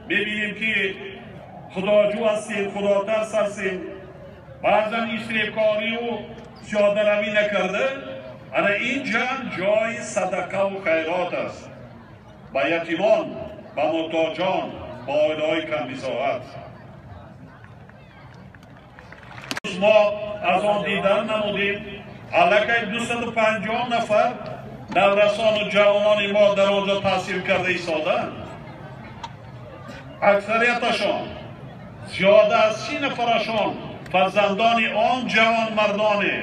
Мебинем ки худоҷӯ ҳастем, худотарс ҳастем, баъзан исрифкорию зиёдаравӣ накарда, ана ин ҷамъ ҷои садақаву хайрот аст ба ятимон, ба муҳтоҷон, ба оилаҳои камбисоат. Мо аз он дидан намудем, аллакай 250 нафар наврасону ҷавонони мо дар он ҷо таҳсил карда истодаанд. Аксарияташон, зиёда аз 30 нафарашон фарзандони он ҷавонмардоне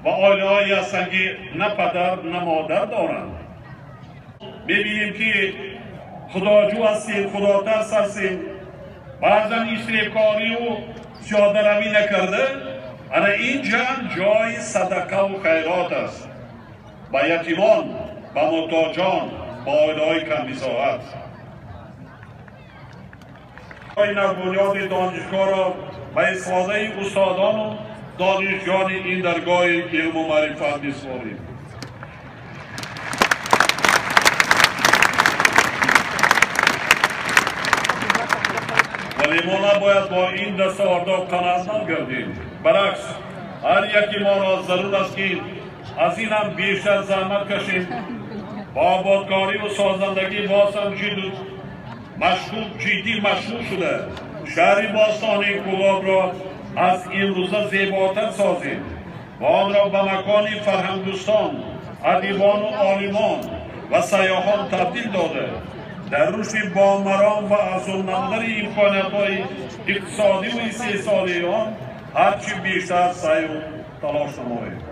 ва оилаҳое ҳастанд, ки на падар, на модар доранд. Мебинем ки худоҷӯ ҳастем, худотарс ҳастем, баъзан исрифкорию зиёдаравӣ накарда, ана ин ҷамъ ҷои садақаву хайрот аст ба ятимон, ба муҳтоҷон, ба оилаҳои камбисоат. Навбунёди донишгоҳро ба истифодаи устодону донишҷӯёни ин даргоҳи илму маърифат месупорем. Вале мо набояд бо ин дастовардҳо қаноатманд гардем. Баръакс, ҳар яки моро зарур аст, ки аз ин ҳам бештар заҳмат кашем, бо ободкориву созандагӣ боз ҳам ҷиддӣ машғул шуда, шаҳри бостонии Кӯлобро аз имрӯза зеботар созем ва онро ба макони фарҳангдӯстон, адибону олимон ва сайёҳон табдил дода, дар рушди бомаром ва афзун намудани имкониятҳои иқтисодиву истеҳсолии он ҳарчи бештар саъю талош намоем.